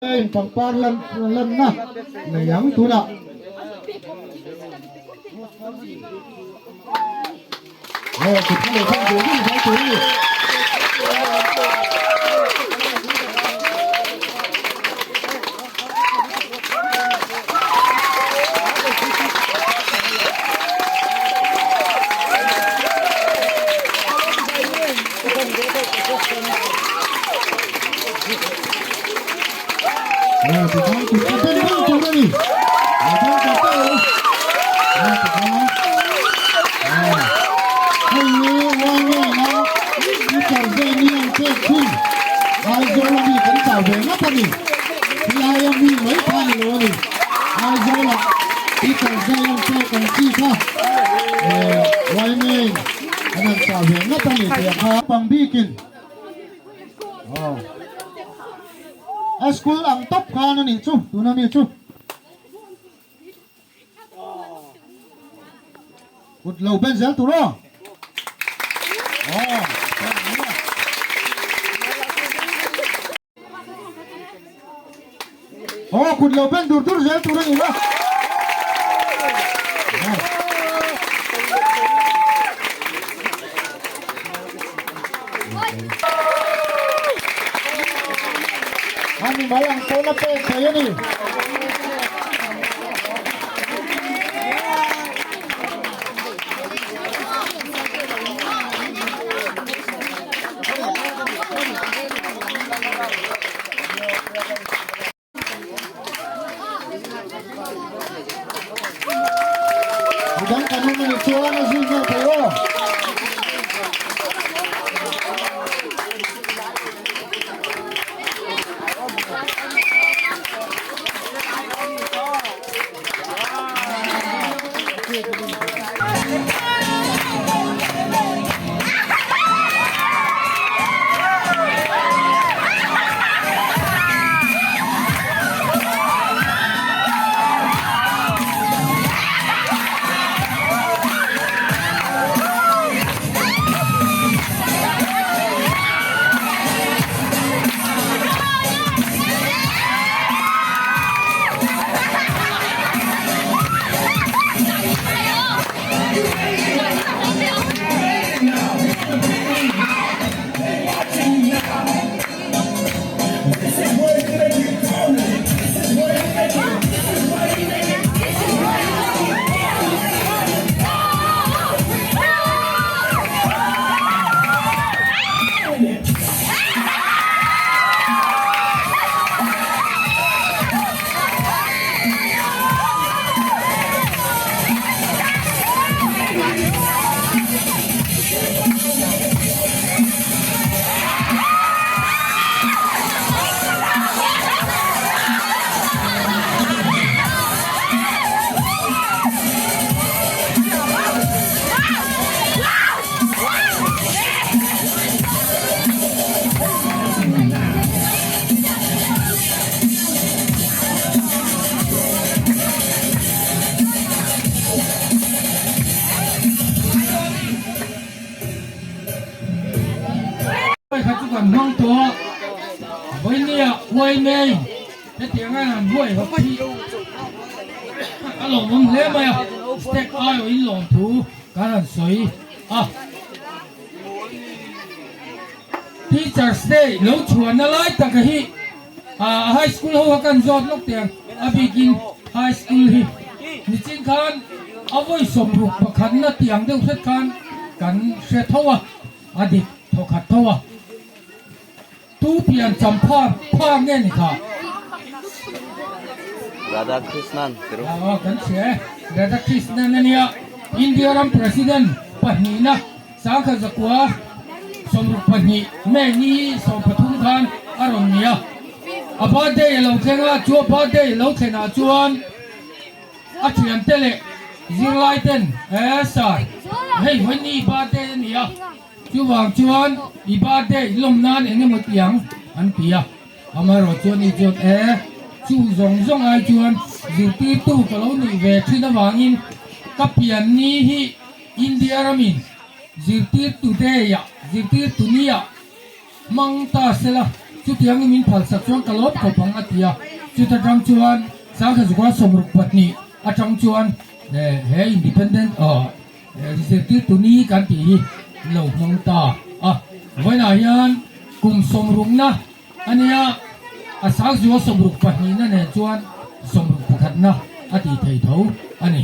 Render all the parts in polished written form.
In pangpar lan lanna nei ang tunah. Aw kut kha lo thang tur deuh zai tur a ni. Tikhan kut ka ben reng tur a ni. Ben ka ta lo. Tikhan. Hei hi uai nge a teacher ve ni ang pek thin. Aizawl a mi kan chau ve ngat a ni. Helai a mi mai kha ni lo a ni. Aizawl ah teacher zai ang pek ang chi kha uai nge an han chau ve ngat a ni tih kha. Pang bikin. A school ang tawp khan a nih chu tuna mi chu. Kut lo ben zel tur aw. Aw kut lo ben dur dur zel tur a ni la. A ni mai ang pawn a pek thei a ni. Midang kan awm a nih chuan a zui nghal thei aw. Kha chu kan hmang tawh a, vawinia huai mai hetiang a han huai hawk hi a lawmawm hle mai a, step aiawhin lawmthu kan han sawi a. Teachers Day lo chhuahna lai taka hi High School ho kha kan zawt lawk teh ang, a bikin High School hi nichin khan a vawi sawmruk pakhatna tih ang deuh hret khan kan hre tho a, a dik thawkhat tho a. Tu pian cham pha pha nge ni kha? Radhakrishnan tiro. Aw kan hria e, Radhakrishnan a nia, India ram President pahnihna. Sangkhat zakua 62 May ni 13 khan a rawn ni a, a birthday a lo thleng a, chu a birthday lo thlen ah chuan a thiante leh zirlai ten eh sir hei vawiin i birthday a ni a, chuvang chuan i birthday lawm nan eng emaw ti ang an ti a, amaherawh chuan i chuan eh chu zawng zawng ai chuan zirtirtu ka lo nih ve thin avangin ka pian ni hi India ramin zirtirtu day-ah, zirtirtu ni-ah hmang ta sela. Chutiangin min phalsak chuan ka lawm khawp ang a ti a. Chuta tang chuan Sangkhazuka 62 atang chuan he Independent Zirtirtu ni kan tih hi lo hmang ta a. Vawiinah hian kum sawmrukna a nia, a Sangzua sawmruk pahnihna nen chuan sawmruk pakhatna a tih thei tho a ni.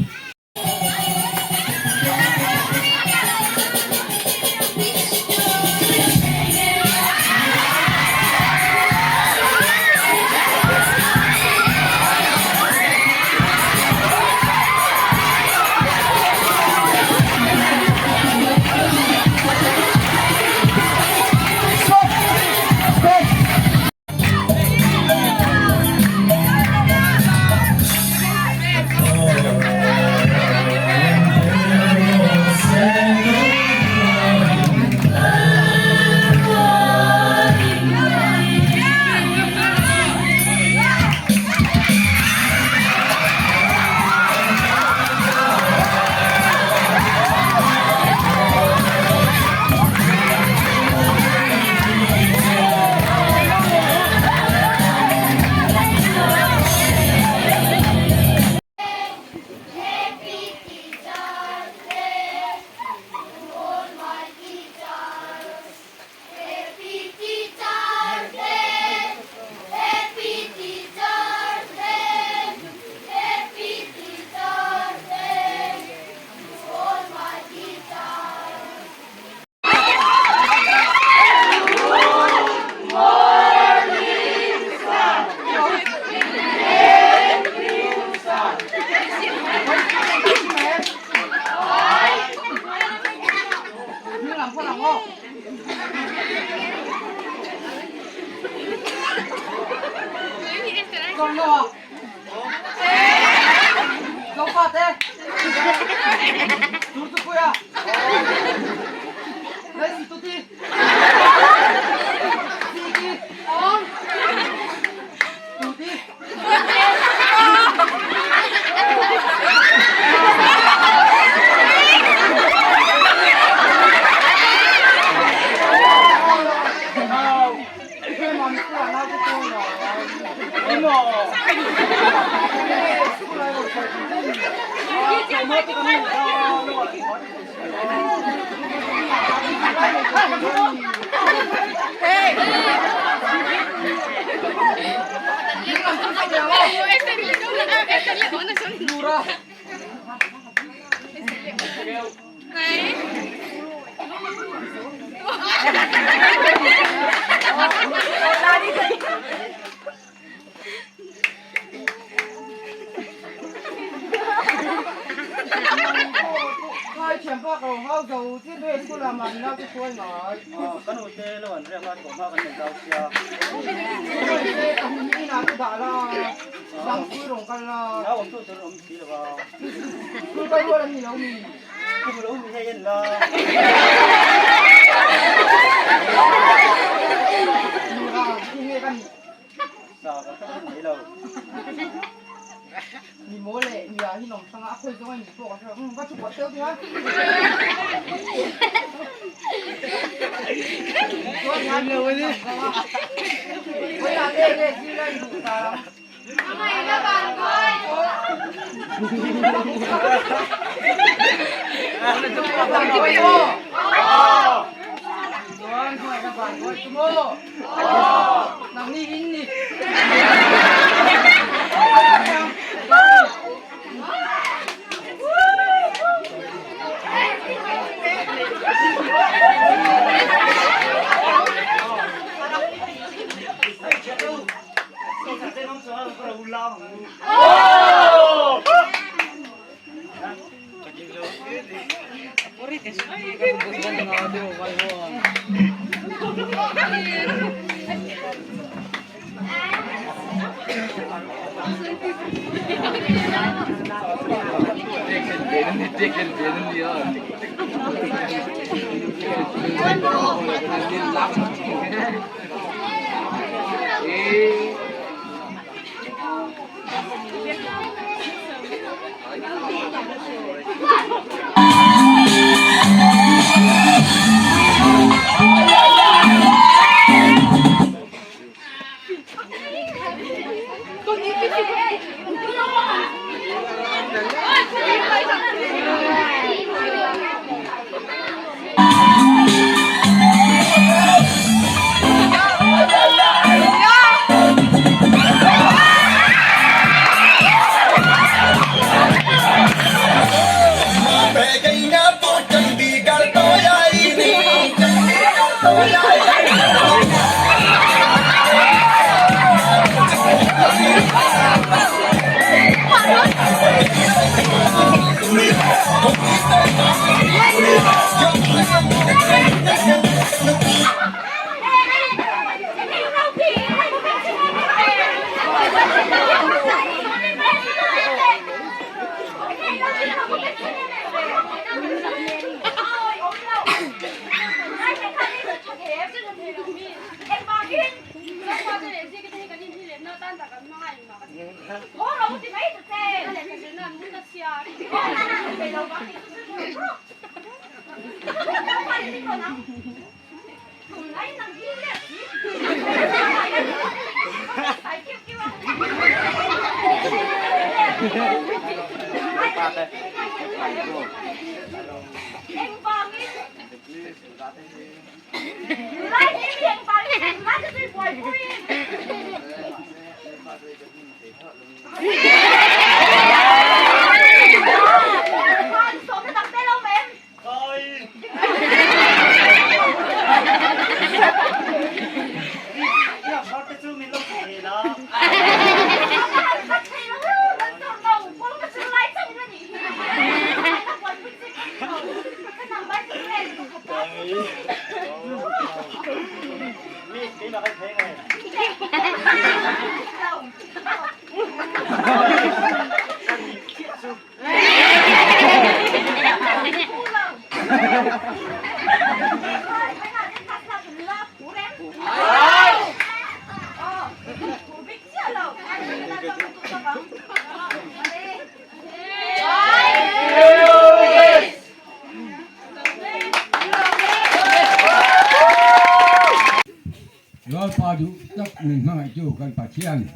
Lalpa duh tak min hmangaihtu kan Pathian,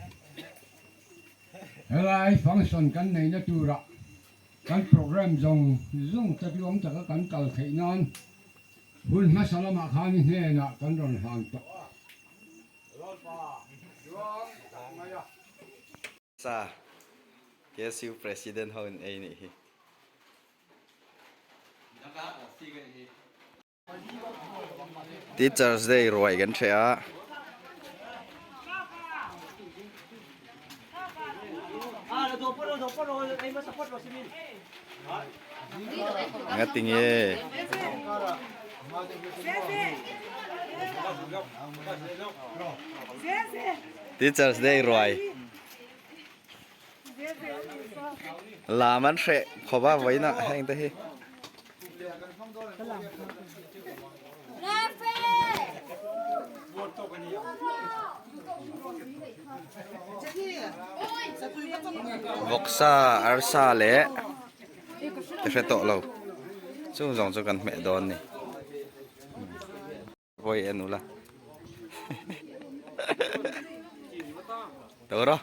helai function kan neihna turah kan program zawng zawng te tluang taka kan kal theih nan hun hmasa lamah khan i hnenah kan rawn hlan tawh a. Lalpa tluang tak mai a. Sa, KSU President ho in ei nih hi. Teachers Day ruai kan hreh a. Ngatinge. Teachers Day ruai. Lam an hreh khawp a vawiinah heng te hi. Vawksa arsa leh ka hre tawh lo chung zawng chu kan hmeh dawn a ni. Vawi en ula. Toro.